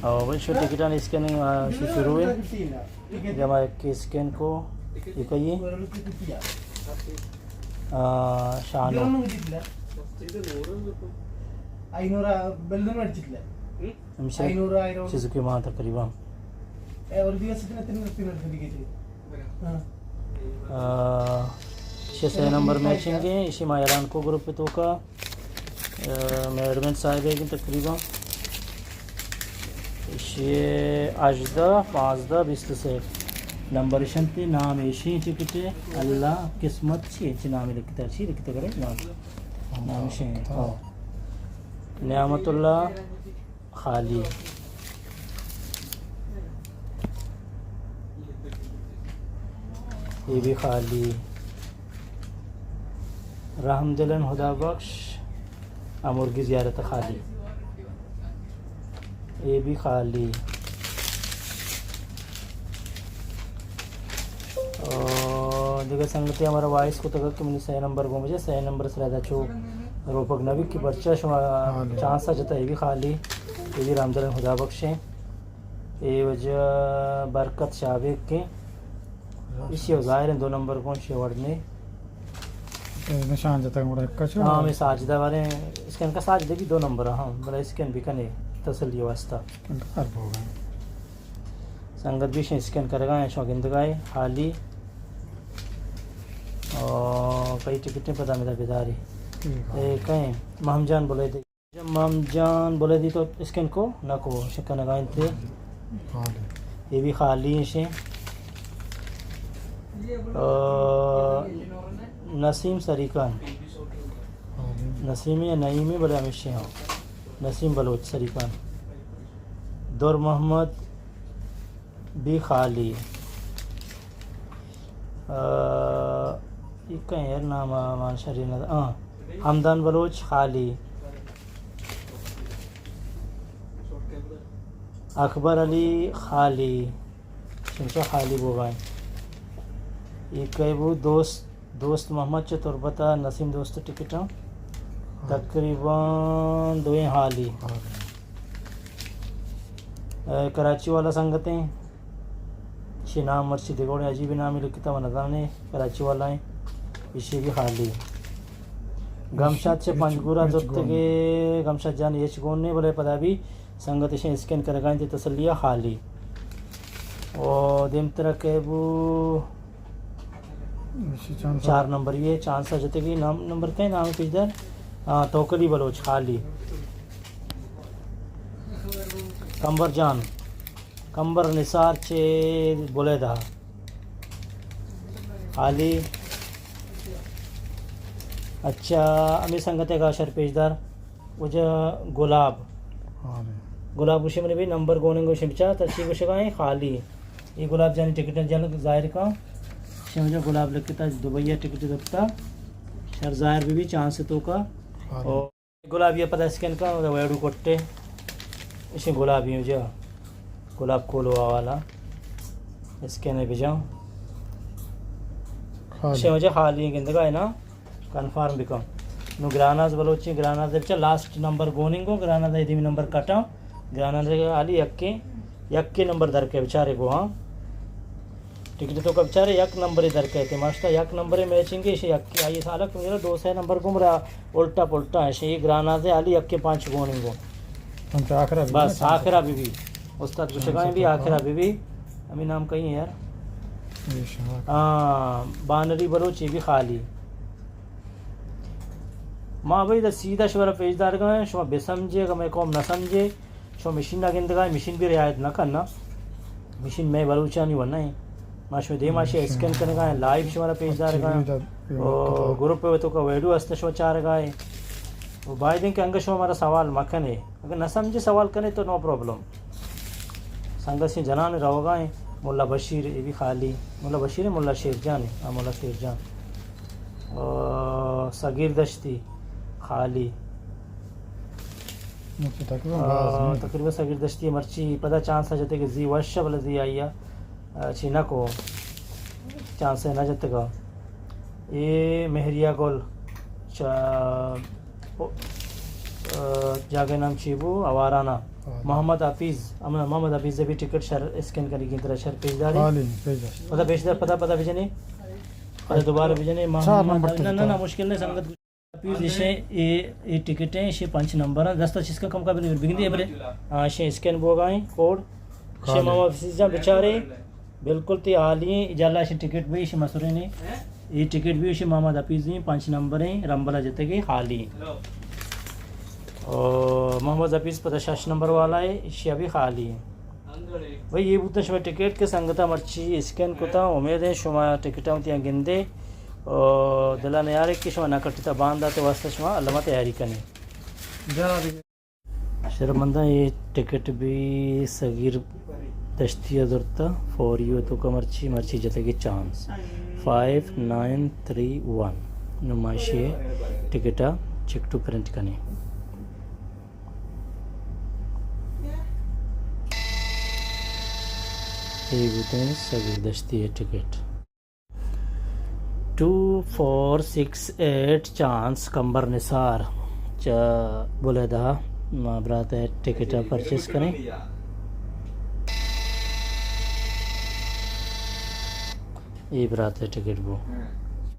او بھئی، شو ٹکٹانی اسکیننگ، آ، شو شروع ہے۔ جمع ایک کے اسکین کو، یہ کہیے۔ آ، شانو۔ ہمیشہ چیزوں کے وہاں تقریباً۔ آ، شش نمبر میچنگ ہے، اسی ما اعلان کو گروپ تو کا۔ آ، مئے ایڈمن صاحب ہے کہ تقریباً ایشی ہژدہ، پانزدہ، بیست و سے نمبر شنتی، نام ایشی ٹکٹ ہے، اللہ قسمت چی، چی نام لکھتا، چی لکھتا کرے؟ نام، نام ایشی ہے۔ ہاں۔ نعمت اللہ خالی۔ یہ بھی خالی۔ رحم دلن خدا بخش، امرگی زیارت خالی۔ یہ بھی خالی۔ او، دگہ سنگتے ہمارا وائس کو تک کہ منی سئے نمبر گون بجے، سئے نمبر سرا دا چو روپک نبی کہ پرچا شما ہاں جی۔ چانس جتا، یہ بھی خالی، یہ بھی رحم دلن خدا بخش ہیں۔ اے وجہ برکت شابیک کے۔ اسی ظاہر ہیں دو نمبر کون شے وڑ نے۔ اے نشان جتا گڑا ایک کچھ۔ ہاں، ہمیں ساجدہ والے اسکین کا ساجدہ بھی دو نمبر، ہاں، بلا اسکین بھی کنے تسلی واسطہ۔ ان کا خراب ہو گیا۔ سنگت بھی شے اسکین کرے گا، شو گندگائے، حالی۔ اور کئی ٹکٹیں پتا میرا بیداری۔ ٹھیک ہے۔ اے کہیں مہم جان بولے دے۔ مام جان بولے دی تو اسکین کو نہ کو شکن گائن تے۔ خالی۔ یہ بھی خالی ہیں شے۔ آ، نسیم سریکان۔ خالی۔ نسیمی یا نعیمی بولے ہمیشہ ہوں۔ نسیم بلوچ سریکان۔ دور محمد بھی خالی۔ آ، یہ کہیں یار نام مان شری نہ، ہاں۔ حمدان بلوچ خالی۔ اکبر علی خالی۔ شمشا خالی بوگائیں۔ یہ کہیں بو دوست، دوست محمد چہ تربتا نسیم دوست ٹکٹاں۔ تقریباً دوئیں خالی۔ اے، کراچی والا سنگتیں، ایشی نام مرچی دگوڑیں عجیب نامی لکھتا، من نزانے، کراچی والا ہیں، ایشی بھی خالی۔ گمشاد چہ پنجگورا زرتگے، گمشاد جان ہچ گون نے، بلے پدا بھی سنگت ایشی اسکین کرگائیں تے تسلی خالی۔ او دیم ترا کہ بو، چار نمبر یہ چانس جتگی، نام، نمبر کئے نام پیشدار؟ ہاں، توکلی بلوچ خالی۔ کمبر جان، کمبر نثار چے بلیدہ خالی۔ اچھا، ہمیں سنگتے کا شر پیشدار۔ وجہ گلاب۔ خالی۔ گلاب گوشے منی بھی نمبر گوننگ گوشے بچا، ترچی گوشے گائیں خالی۔ یہ گلاب جانی ٹکٹ جن ظاہر کا۔ شے وجہ گلاب لکھتا دبئی ٹکٹ دکتا۔ شر ظاہر بھی، بھی چانس تو کا۔ خالی۔ اور گلاب یہ پتہ اسکین کا، ویڈو کٹے۔ اسے گلاب یہ جو گلاب کولو والا اسکین ہے بجا۔ خالی۔ اسے وجہ خالی گندگا ہے نا۔ کنفرم بکن۔ نو گراناز بلوچی، گراناز بچا لاسٹ نمبر گوننگو، گراناز دیمی نمبر کٹا۔ گراناز علی یکے، یکے نمبر درکے بچارے گو، ہاں۔ ٹکٹ تو کا بچارے یک نمبر درکے تے ماشتا، یک نمبر میچنگ ہے، یک آئی سالک میرا دو سے نمبر گمرا الٹا پلٹا ہے، شی گراناز علی یکے پانچ گوننگو۔ بس آخرا بھی بھی۔ استاد گشگائیں بھی آخرا بھی بھی۔ ہمیں نام کہیں یار۔ ہاں، بانری بلوچی بھی خالی۔ ما بھئی دا سیدھا شمارا پیش دارگا ہیں، شما بسمجھے، اگر میں قوم نہ سمجھے، شما مشین نہ گندگا ہیں، مشین بھی رعایت نہ کرنا۔ مشین میں بلوچانی ورنہ ہیں۔ ما شما دیما شے اسکین کرگا ہیں، لائیو شمارا پیش دارگا ہیں۔ او گروپ پہ تو کا ویڈیو است شما چارگا ہیں۔ وہ باید ہیں کہ انگا شما ہمارا سوال مکنے۔ اگر نہ سمجھے سوال کنے تو نو پرابلم۔ سنگت سے جنان روگا ہیں، ملا بشیر، یہ بھی خالی۔ ملا بشیر ہے، ملا شیر جان ہے۔ ہاں، ملا شیر جان۔ اور صغیر دشتی، خالی۔ تقریباً آ، باز نہیں۔ تقریباً صغیر دشتی مرچی پدا چانس جتے کہ زی وش بلے زی آئی آ، آ، چی نہ کو۔ چانس نہ جتگا۔ اے مہریا گل چا-، او، آ، جاگہ نام چی بو؟ آوارانا۔ محمد حفیظ، ہم-، محمد حفیظ ءِ بھی ٹکٹ شر اسکین کنگی، ترا شر پیش داری۔ حالی پیش داشت۔ پدا پیش دار، پدا، پدا بجنے۔ پدا دوبارہ بجنے۔ چار محمد، نمبر نہ، ٹکٹ نہ، نہ، ہے۔ مشکل نہیں سنگت۔ پیس ایشی، اے، اے ٹکٹ ہیں، ایشی پنچ نمبر ہیں۔ دستا چیز کا کم کا بنے، بگندی ہے بلے۔ ہاں، ایشی اسکین بوگا ہیں، کوڈ۔ ایشی محمد حفیظ جان بچارے، بالکل تی حالی ہیں، جالا ایشی ٹکٹ بھی ایشی مسورے نے۔ اے ٹکٹ بھی ایشی محمد حفیظ ہیں، پنچ نمبر ہیں، رمبلا جتے گے حالی ہیں۔ اور محمد حفیظ پتہ شش نمبر والا ہے، ایشی ابھی خالی ہیں۔ بھئی، اے بوتن شما ٹکٹ کہ سنگتا مرچی اسکین کتا، امید ہیں شما ٹکٹاں وتیاں گندے۔ او دلا نیارے کہ شما نہ کٹتا، باندا تو واسطہ شما الما تیاری کنے۔ شرمندہ، اے ٹکٹ بھی صغیر دشتی ءَ زرتا، فور یو تو کا مرچی، مرچی جتگی chance. Five nine three one. نمائشی ٹکٹا چیک ٹو پرنٹ کنے۔ اے بوتیں صغیر دشتی ءِ ticket. Two four six eight chance Kambar Nisar چہ بلیدہ۔ ما برات ءِ ٹکٹ ءَ پرچیز کنیں۔ اے برات ءِ ٹکٹ بو۔